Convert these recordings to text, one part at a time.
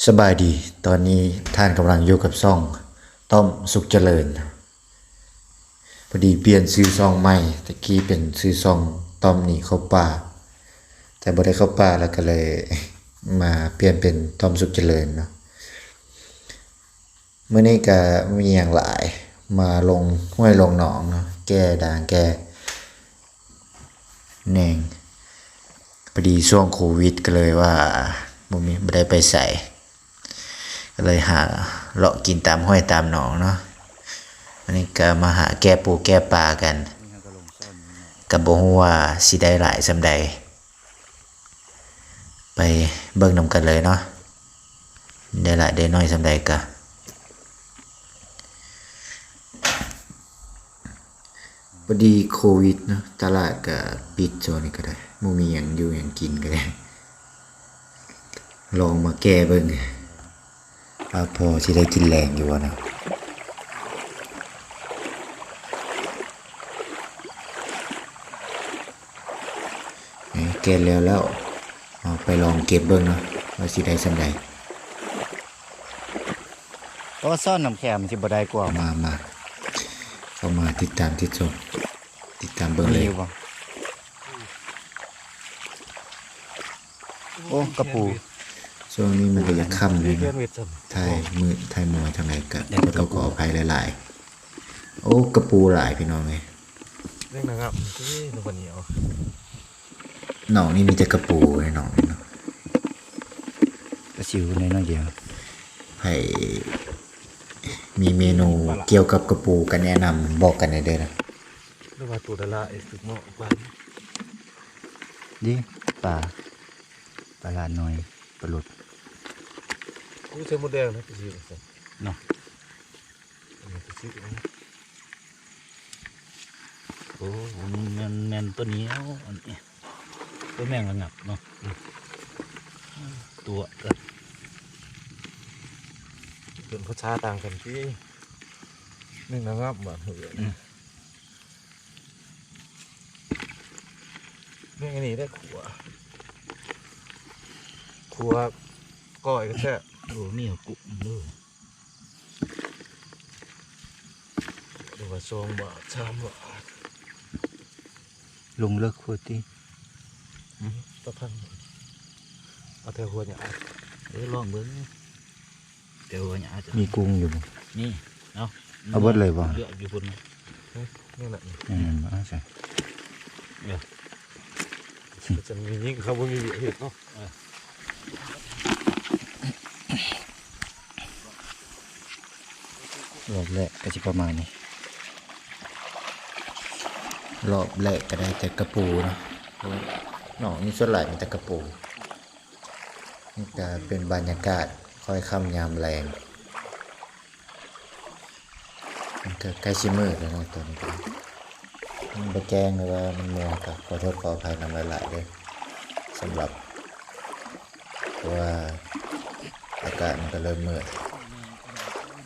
ສະບາຍດີ, ຕອນນີ້ທ່ານກຳລັງຢູ່ກັບຊ່ອງຕ້ອມສຸກຈະເລີນ. ພໍດີປ່ຽນຊື່ຊ່ອງໃໝ່, ແຕ່ກີ້ເປັນຊື່ຊ່ອງຕ້ອມໜີເຂົ້າປ່າ, ແຕ່ບໍ່ໄດ້ເຂົ້າປ່າ ແລ້ວກໍເລີຍມາປ່ຽນເປັນຕ້ອມສຸກຈະເລີນເນາະ. ມື້ນີ້ກໍບໍ່ມີຫຍັງຫຼາຍ, ມາລົງຫ້ວຍລົງໜອງເນາະ, ແກ່ດ່າງແກ່ແໜງ. ພໍດີຊ່ວງໂຄວິດກໍເລີຍວ່າບໍ່ມີ ບໍ່ໄດ້ໄປໃສ, ກໍເລີຍຫາເລາະກິນຕາມຫ້ວຍຕາມໜອງເນາະ. ອັນນີ້ກໍມາຫາແກ່ປູແກ່ປາກັນ, ກໍບໍ່ຮູ້ວ່າຊິໄດ້ຫຼາຍສ່ຳໃດ. ໄປເບິ່ງນຳກັນເລີຍເນາະ, ໄດ້ຫຼາຍໄດ້ໜ້ອຍສ່ຳໃດກະ. ພໍດີໂຄວິດເນາະ, ຕະຫຼາດກະປິດ, ຊ່ວງນີ້ກໍໄດ້ ບໍ່ມີຫຍັງຢູ່ຫຍັງກິນກໍໄດ້. ລອງມາແກ່ເບິ່ງ. ວ່າພໍຊິໄດ້ກິນແລງຢູ່ບໍ່ນະ. ນີ້ແກ່ແລ້ວແລ້ວ, ເຮົາໄປລອງເກັບເບິ່ງເນາະ ວ່າຊິໄດ້ສ່ຳໃດ. ແຕ່ວ່າຊ້ອນນ້ຳແຂງມັນຊິບໍ່ໄດ້ກວ່າ. ມາ ມາ ເຂົ້າມາຕິດຕາມ ຕິດຊົມ ຕິດຕາມເບິ່ງເລີຍ. ມີຢູ່ບໍ່? ໂອ້ ກະປູ. ຊ່ວງນີ້ມັນກໍຢາກຄ່ຳແລ້ວເນາະ, ຖ່າຍມືດຖ່າຍມົວຈັ່ງໃດກໍ ໄດ້ແຕ່ກະປູ ຂໍອະໄພຫຼາຍໆ. ໂອ້ ກະປູຫຼາຍພີ່ນ້ອງເອີຍ. ເລື່ອງນາງງາມ ເອີ ນກກະໜຽວ. ໜອງນີ້ມີແຕ່ກະປູເດ້ ໜອງນີ້ເນາະ. ປາຊິວນ້ອຍໆດຽວ. ໃຜມີເມນູກ່ຽວກັບກະປູກໍແນະນຳບອກກັນແດ່ເດີນະ. ຫຼືວ່າໂຕດາລາເອກ ຖືກເໝາະກວ່າ. ດີ ປາ ປາຫຼາດນ້ອຍ ປາຫຼຸດ. ກູໃສ່ມົດແດງນະ ໄປຊິເນາະ. ອັນນີ້ໄປຊິເນາະ. ໂອ້ ແມ່ນ ແມ່ນ ແມ່ນໂຕນີ້ເອົາ ອັນນີ້ ໂຕແມງລະງັບເນາະ. ອືມ ຕົວະກັນ ເປັນພາສາຕ່າງກັນຕິ. ແມງລະງັບບ້ານເຮົາເອີ້ນ. ອືມ ແມ່ນອັນນີ້ໄດ້ ຂົ້ວ ຂົ້ວກ້ອຍກໍແຊບ. ໂອ້ ມີຫຍັງກຸ້ງເດີ ຫຼືວ່າສອງບາດ ສາມບາດ. ລົງເລິກໂພດຕິ. ອືມ ຕະພັງ ເອົາແຖວຫົວຫຍ້າ. ເອີ ລອງເບິ່ງ. ແຕ່ວ່າອາດຈະມີກຸ້ງຢູ່ບໍ່? ມີເນາະ. ເອົາເບິດເລີຍບໍ່? ເລືອກຢູ່ພຸ້ນນະ. ເອີ ນີ້ແຫຼະ ນີ້ ນີ້ແມ່ນບໍ່? ເອົາຊະ ເອີ ຈະມີຍິງເຂົາບໍ່ມີວຽກເຮັດເນາະ. ເອີ ລອບແລກກໍຊິປະມານນີ້, ລອບແລກກໍໄດ້ແຕ່ກະປູເນາະ. ເພາະວ່າໜອງນີ້ສ່ວນຫຼາຍມີແຕ່ກະປູ. ນີ້ກະເປັນບັນຍາກາດຄ້ອຍຄ່ຳຍາມແລງ, ມັນກະໃກ້ຊິມືດແລ້ວເນາະ. ຕອນນີ້ກະມັນບໍ່ແຈ້ງ ຫຼືວ່າມັນມົວ ກະຂໍໂທດຂໍອະໄພນຳຫຼາຍໆເດີ ສຳລັບ ເພາະວ່າອາກາດມັນກະເລີ່ມມືດ,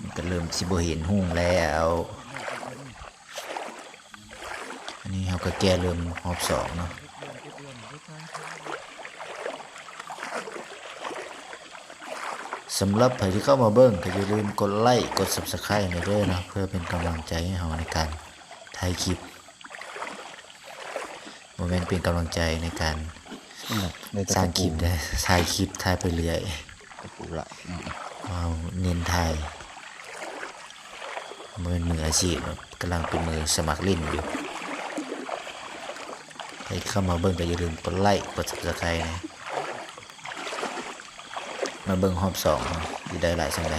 ມັນກະເລີ່ມຊິບໍ່ເຫັນຮຸ່ງແລ້ວ. ອັນນີ້ເຮົາກໍແກ່ເລີ່ມຮອບສອງເນາະ. ສຳລັບໃຜທີ່ເຂົ້າມາເບິ່ງ ກໍຢ່າລືມກົດໄລ້ ກົດ Subscribe ໃຫ້ແດ່ເດີເນາະ ເພື່ອເປັນກຳລັງໃຈໃຫ້ເຮົາໃນການຖ່າຍຄລິບ, ບໍ່ແມ່ນເປັນກຳລັງໃຈໃນການ ນັ້ນແຫຼະ ໄດ້ແຕ່ ສ້າງຄລິບ ກະປູ ເດີ ຖ່າຍຄລິບ ຖ່າຍໄປເລື້ອຍ. ກະປູຫຼາຍເນາະ. ເຮົາເນັ້ນຖ່າຍ ບໍ່ແມ່ນມືອາຊີບເນາະ, ກຳລັງເປັນມືສະໝັກຫຼິ້ນຢູ່. ໃຜທີ່ເຂົ້າມາເບິ່ງກໍຢ່າລືມກົດໄລ້ ກົດ Subscribe ນະ. ມາເບິ່ງຮອບສອງເນາະ ຊິໄດ້ຫຼາຍສ່ຳໃດ.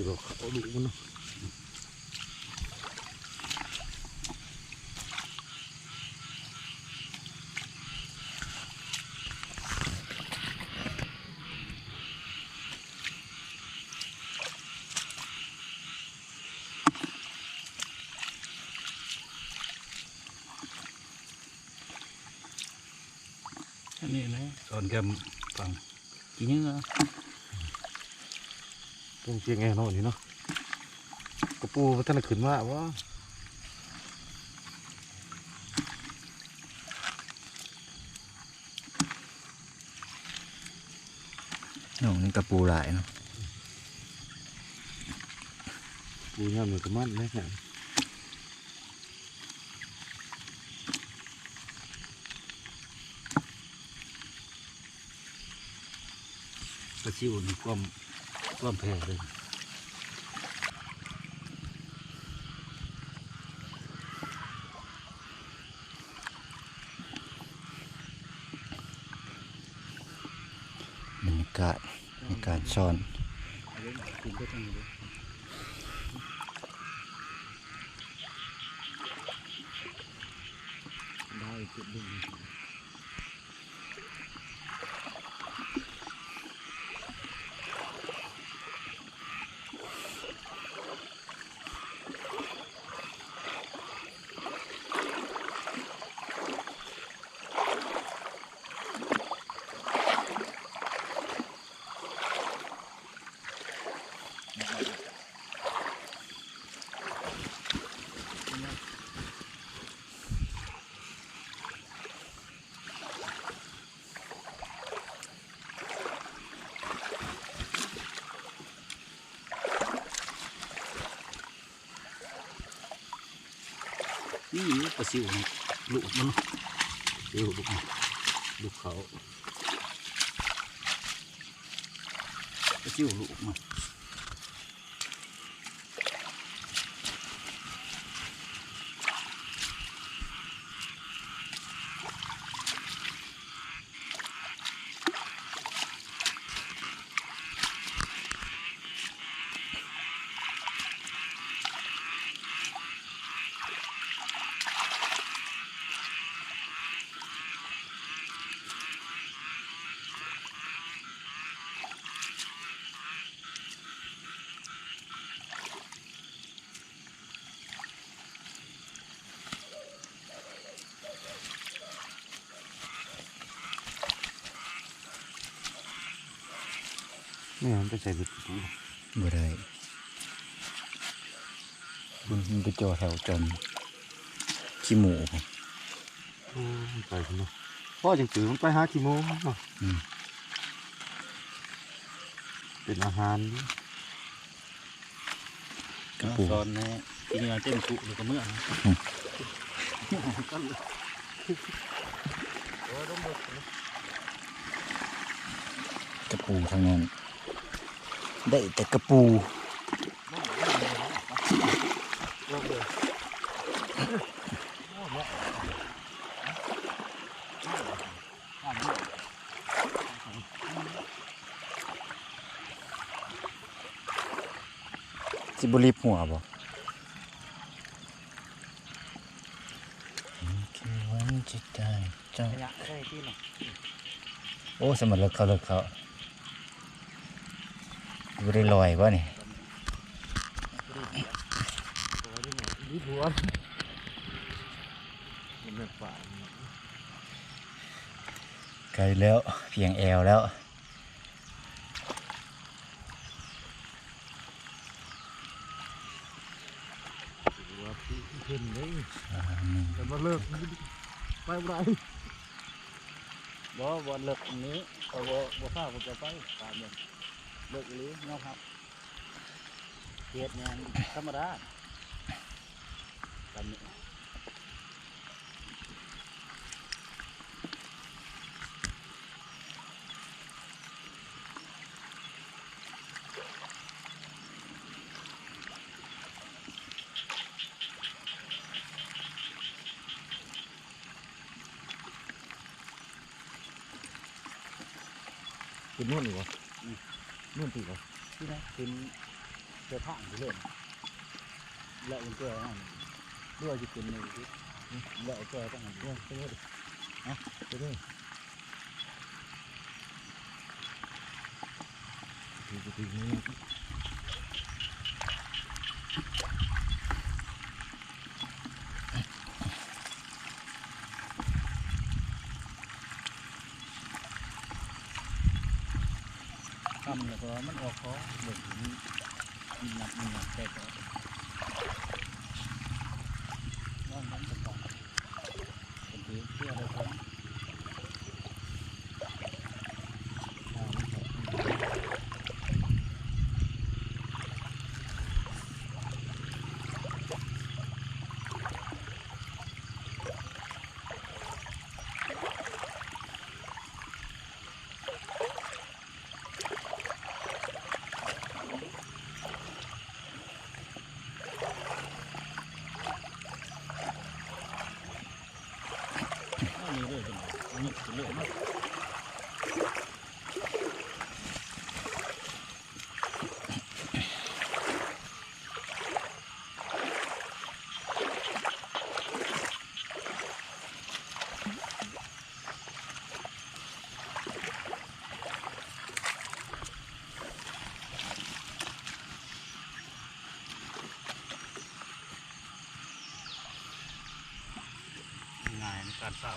ດອກ ເອົາລູກມັນເນາະ. ອັນນີ້ນະ ສອນແຄມຝັ່ງຂີ້ເຫຍື້ອ ຕົງຊຽງແອເນາະນີ້ເນາະ. ກະປູບໍ່ທັນໄດ້ຂຶ້ນມາບໍ? ນ້ອງນີ້ກະປູຫຼາຍເນາະ. ປູຍາມນີ້ກະມັນເດ້. ປາຊິວນີ້ກວມ ກວມແພເລີຍ. ບັນຍາກາດໃນການຊ້ອນ. ນີ້ປາຊິວ ລູກມັນ ປາຊິວລູກ ລູກເຂົາ ປາຊິວລູກມັນ. ແມ່ນໄປໃສ່ເບັດ ບໍ່ໄດ້ ມັນໄປຈ່ອແຖວຈອມຂີ້ໝູ. ໂອ້ ມັນໄປພຸ້ນເນາະ ພໍຈັ່ງຈື່ມັນໄປຫາຂີ້ໝູເນາະ. ອືມ ເປັນອາຫານ ກະປູ ສອນແນ່ ກິນເຫຍື່ອເຕັມຄຸແລ້ວກະເມືອ. ອືມ ກະປູທາງນັ້ນ ໄດ້ແຕ່ກະປູ. ຊິບໍ່ລີບຫົວບໍ່? ໂອ້ ສະມາເລິກເຂົ້າ ເລິກເຂົ້າ ບໍ່ໄດ້ລອຍບໍ່ນີ້? ໄກແລ້ວ ພຽງແອວແລ້ວ. ແຕ່ວ່າເລິກ ໄປບໍ່ໄດ້ ບໍ່ ບໍ່ເລິກນີ້ ເຂົາບໍ່ ບໍ່ພາເພິ່ນຈະໄປ ຕາມເລີກອີ່ຫຼີ ຍອມຮັບ ເຂດນີ້ທຳມະດາ ຕາມນີ້. ຂຶ້ນໂນ່ນອີກບໍ່? ອືມ ໂນ່ນຕີກວ່າ ທີ່ໃດ? ຂຶ້ນ ເດີນທາງໄປເລີຍ ແລະເປັນເທື່ອນັ້ນ ຫຼືວ່າຊິຂຶ້ນນີ້ ແລະເທື່ອທາງນັ້ນ ເດີນໄປເລີຍ ເອົາໄປເລີຍ. ຄ່ຳແລ້ວກໍມັນອອກຂອງ ເບິ່ງມັນຫຍັບ ມັນຫຍັບແຕກອອກ ລອງເບິ່ງໄປກ່ອນ. ງ່າຍໃນການເຝົ້າ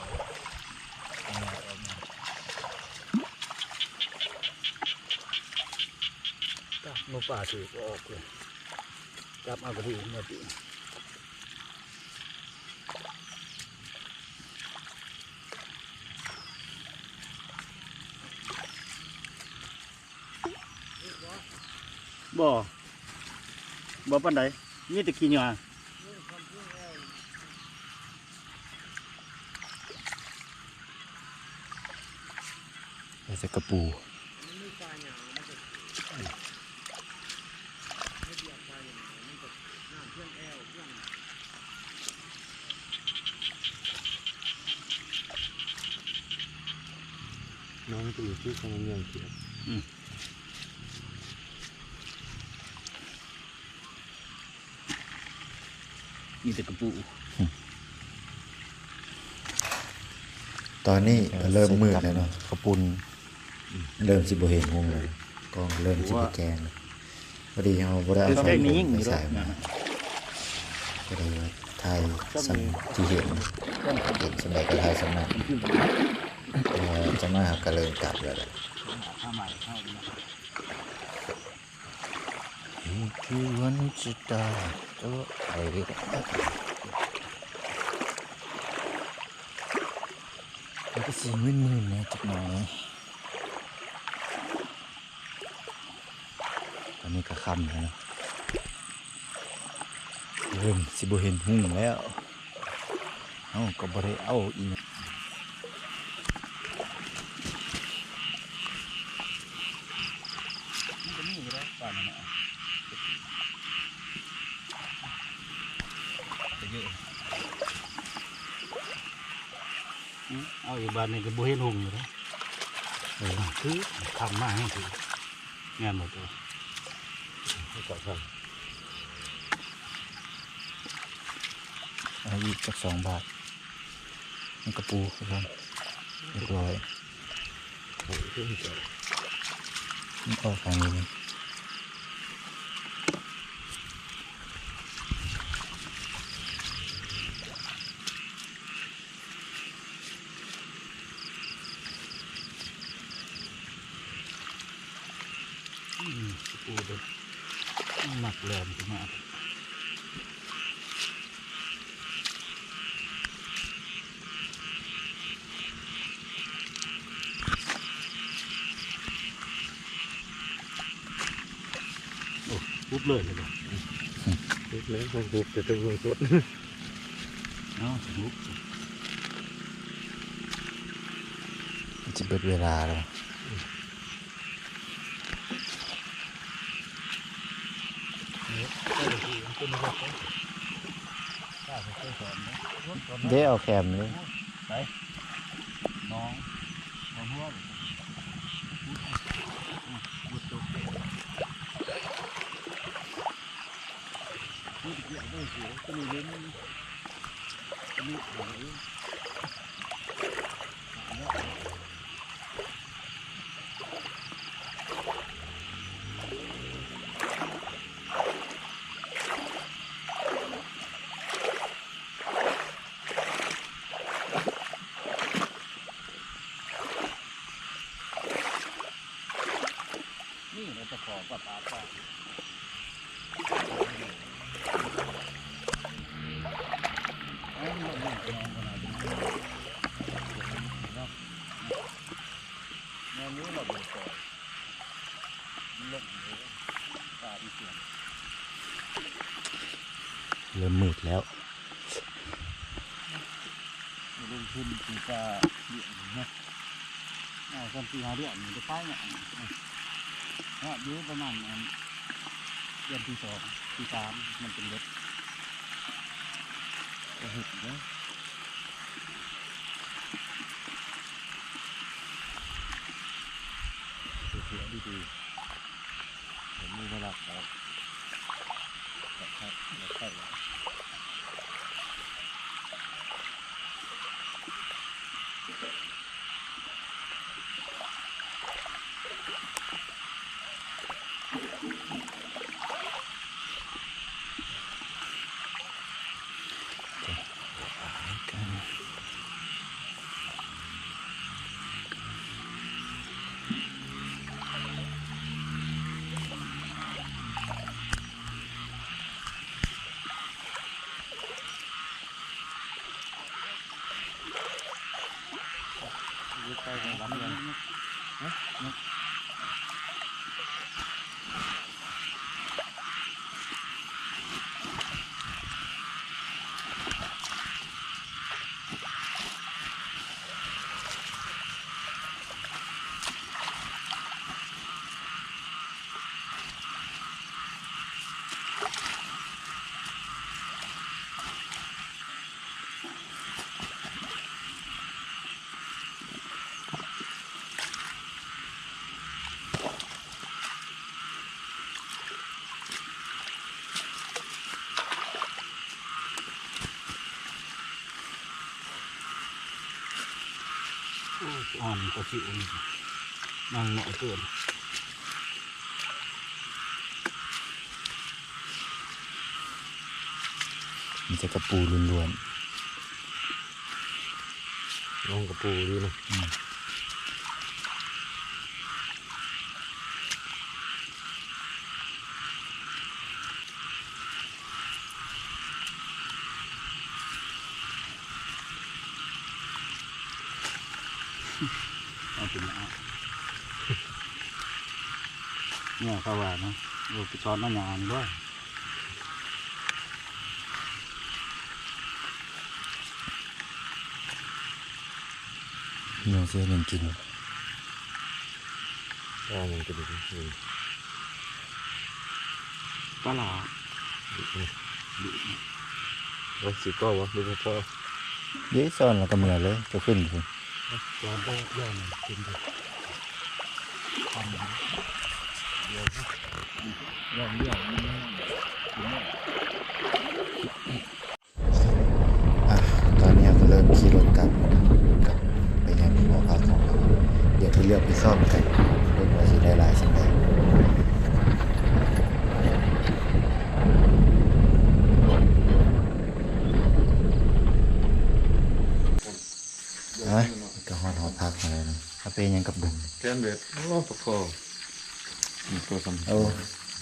ນກປາຖືກອອກເລີຍ ຈັບເອົາກະດີມາຕິ. ບໍ່ ບໍ່ປານໃດ ມີແຕ່ຂີ້ຫຍ້າ ໄດ້ແຕ່ກະປູ. ນ້ອງກໍຢູ່ທີ່ເຂົາເມືອງເຂດ ອືມ ມີແຕ່ກະປູ. ຕອນນີ້ກໍເລີ່ມມືດແລ້ວເນາະ ເຂົ້າປຸ້ນ ເລີ່ມຊິບໍ່ເຫັນຮຸ່ງແລ້ວ ກ້ອງເລີ່ມຊິບໍ່ແຈ້ງແລ້ວ. ພໍດີເຮົາບໍ່ໄດ້ເອົາໄຟ ໄຟສາຍມາ ກໍເລີຍວ່າຖ່າຍສ່ຳທີ່ເຫັນ ເຫັນສ່ຳໃດກໍຖ່າຍສ່ຳນັ້ນ ເອີ ຈັກໜ້ອຍເຮົາກໍເລີ່ມກັບແລ້ວແຫຼະ. ຄືວັນຈະຕາຍໂຕໄອ ມັນກໍຊິມຶນໆແດ່ຈັກໜ້ອຍ. ຕອນນີ້ກໍຄ່ຳແລ້ວເນາະ ເລີ່ມຊິບໍ່ເຫັນຮຸ່ງແລ້ວ ເຮົາກໍບໍ່ໄດ້ເອົາອີ່ຫຍັງ ມັນກໍມີຢູ່ແລ້ວ ປານນັ້ນນະ ໄປເຍາະ. ອືມ ເອົາອີກບາດນີ້ກໍບໍ່ເຫັນຮຸ່ງຢູ່ເດ້. ເອີ ຄືຄ່ຳມາແຮງຄື ແມ່ນບໍ່ໂຕ? ເອົາອີກຈັກສອງບາດ ມັນກະປູຄືກັນ ຮຽບຮ້ອຍ. ມັນອອກທາງນີ້. ອືມ ໂອ້ ມັນມັກແລ່ນຂຶ້ນມາ. ໂອ້ ຮຸບເລີຍເນາະ ອືມ ຮຸບແລ້ວ ເຮົາຮຸບແຕ່ເທິງເບິ່ງສົດ ເອົາ ຮຸບ ມັນຊິເບິດເວລາແລ້ວ. ເດ້ ເອົາແຄມເລີຍ ໄປ ໜອງ ໜອງຫົວ ອືມ ບຸດຕົກເດ້. ໂອ້ໂຫ ຕົວນີ້ເຫັນ ນີ້ລະຕະຂໍກັບອາກາດ ແມ່ນຢູ່ລະບໍ່ໄດ້ປ່ອຍ ມັນລົງຢູ່ ປາມັນສວນ ເລີ່ມມືດແລ້ວ. ມາລົງທຶນປູກປາລ້ຽງເນາະ ເອົາສາມສີ່ຫ້າເດືອນນີ້ໄດ້ຂາຍເນາະ ຮອດຢູ່ປະມານ ອັນ ເດືອນທີສອງທີສາມມັນເປັນເບັດ ກໍເຮັດຢູ່ເດ້ ເສຍດີໆ. ເຫັນມີແນວລັກເອົາ ແບບໄທ ແບບໄທ. ໂອ້ຍ ອ່ອນກວ່າຊິອຸ່ນ ຍັງນ້ອຍເກີນ. ມີແຕ່ກະປູລ້ວນໆ ນ້ອງກະປູດີເນາະ. ອືມ. ເອົາເປັນຫຍັງ ເມຍເຂົາວ່ານະ ເອີ ໄປສອນເອົາຫຍ້ານີ້ເດີ. ເມຍຊິເຮັດຫຍັງກິນ? ປາຫຍັງກະດີ ປາຫຼ້າ ເອົາຊິເກົາບໍ່ ຫຼືບໍ່ພໍ? ເດ ສອນແລ້ວກະເມືອເລີຍ ເຈົ້າຂຶ້ນພຸ້ນ ສອນໄປຍ້ອນກິນເດີ ດຽວ ຍ້ອນດຽວ ກິນເດີ. ອ່ະ ຕອນນີ້ເຮົາກະເລີ່ມຂີ່ລົດກັບ ກັບໄປຍັງຫໍພັກຂອງເຮົາ ດຽວໄປເລືອກໄປຊອມກັນ ເບິ່ງວ່າຊິໄດ້ຫຼາຍສ່ຳໃດ. ອ່ະ ກະຮອດຫໍພັກແລ້ວເນາະ. ເອົາໄປຫຍັງກັບເບິ່ງ ແກງເບັດ ໂອ້ ປາຄໍ່ ມີໂຕສ່ຳ ໂອ້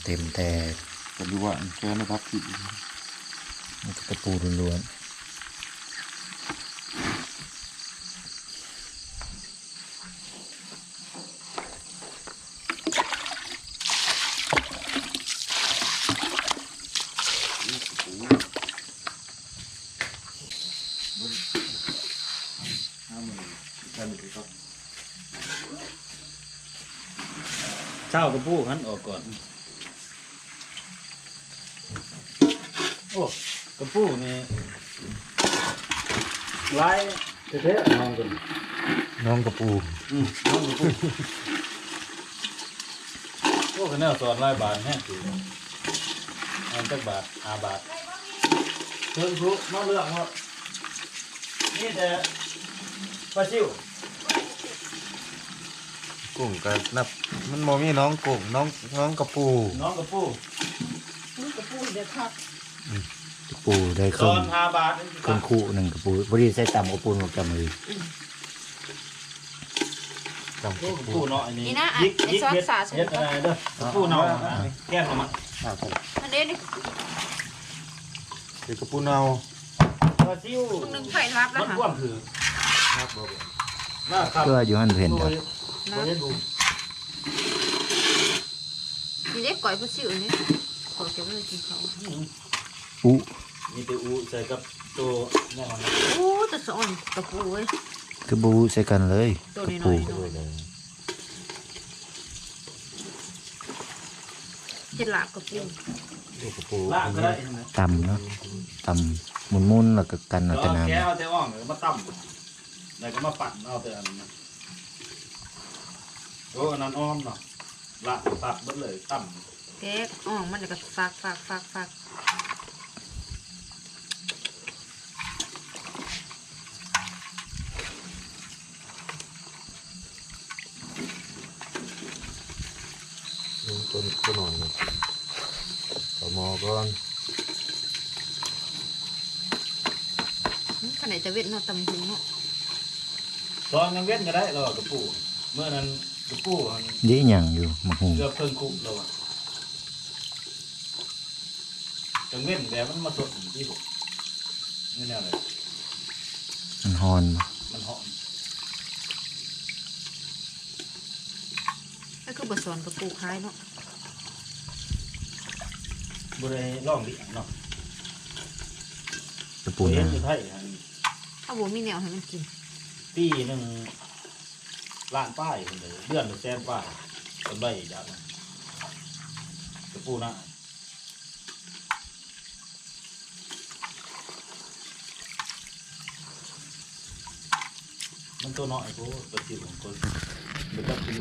ເຕັມແຕ່ ກະຢູ່ວ່າແກງລະດັບທີ່ ມີແຕ່ກະປູລ້ວນໆ. ເຊົ້າກະປູຫັ້ນອອກກ່ອນ. ໂອ້ ກະປູນີ້ຫຼາຍແທ້ໆ ນ້ອງກະປູ ນ້ອງກະປູ ອືມ ນ້ອງກະປູ. ໂອ້ ຄະແນນສອນຫຼາຍບາດແຮງ ອັນຈັກບາດ ຫ້າບາດ. ເບິ່ງຜູ້ມາເລືອກເນາະ ມີແຕ່ປາຊິວ. ກຸ້ງກໍນັບ ມັນບໍ່ມີໜອງກຸ້ງ ໜອງ ໜອງກະປູ ໜອງກະປູ ກະປູໄດ້ຄັກ ອືມ ກະປູໄດ້ເຄິ່ງ ຕອນຫ້າບາດ ເຄິ່ງຄູ່ໜຶ່ງກະປູ ພໍດີໃສ່ຕຳກະປູໝາກຈຳເລີຍ. ອືມ ຕຳ ໂອ້ ປູ ປູເນາະ ອັນນີ້ ນີ້ນະ ອ່ະ ຍິກ ໄອ້ ຍິກ ຊອດ ເຮັດ ສາ ເຮັດອັນນັ້ນເດີ ປູເນາະ ອ່າ ແກງເອົາມາ ອ່າ ອັນນີ້ນີ້ ເຮັດກະປູເນົ່າ ປາຊິວ ມື້ໜຶ່ງໄຟຮັບແລ້ວ ມັນ ຫາ ຄວາມຖືກ ຮັບບໍ່ ມາຄັບ ເພື່ອຢູ່ຫັ້ນເຫັນ ໂອ້ຍ ບໍ່ເຫັນ ບໍ່ເຫັນ ນີ້ເດ້ ກ້ອຍປາຊິວນີ້ ຂໍເກັບໄວ້ກິນເຂົ້າ ອືມ ອຸ ມີແຕ່ອຸໃສ່ກັບໂຕແນວນັ້ນ ໂອ້ ແຕ່ສອງກະປູເວີຍ ຄືບໍ່ອຸໃສ່ກັນເລີຍ ໂຕນ້ອຍໆ ກະປູ ເຮັດລາບກະປູ ກະປູ ລາບກໍໄດ້ ຕຳເນາະ ຕຳໝຸ່ນໆ ແລ້ວກໍກັນເອົາແຕ່ນ້ຳ ແກະເອົາແຕ່ອ່ອງ ແລ້ວກໍມາຕຳ ແລ້ວກໍມາປັ່ນເອົາແຕ່ອັນນັ້ນ ໂອ້ ອັນນັ້ນອ່ອນເນາະ ລາບຕັດເບິດເລີຍ ຕຳ ແກະອ່ອງມັນ ແລ້ວກໍຟັກໆໆໆ ຕົວ ຕົວໜ້ອຍນີ້ ເຂົ້າໝໍ້ກ່ອນ ອືມ ຄັນໄດ້ແຕ່ເວັນເນາະ ຕຳຫຸ່ງເນາະ ຕອນກາງເວັນກໍໄດ້ ລາວວ່າກະປູ ມື້ນັ້ນກະປູຫັ້ນ ເດ້ ຍັງຢູ່ໝາກຫຸ່ງ ເກືອບເຄິ່ງຄຸລາວວ່າ ກາງເວັນແບບມັນມາສົດນີ້ຕິ ນີ້ແນວໃດ ມັນຮ້ອນ ມັນຮ້ອນ ກໍຄືບໍ່ສອນກະປູຂາຍເນາະ ບໍ່ໄດ້ລອງລ້ຽງເນາະ ກະປູນາ ເຫັນຢູ່ໄທຫັ້ນ ເຮົາບໍ່ມີແນວໃຫ້ມັນກິນ ປີໜຶ່ງລ້ານປາຍພຸ້ນເດີ ເດືອນລະແສນປາຍ ກຳໄລຈາກນັ້ນ ກະປູນາ ມັນຕົວນ້ອຍໂພດ ປາຊິວຂອງຄົນ ບໍ່ຈັກກິນ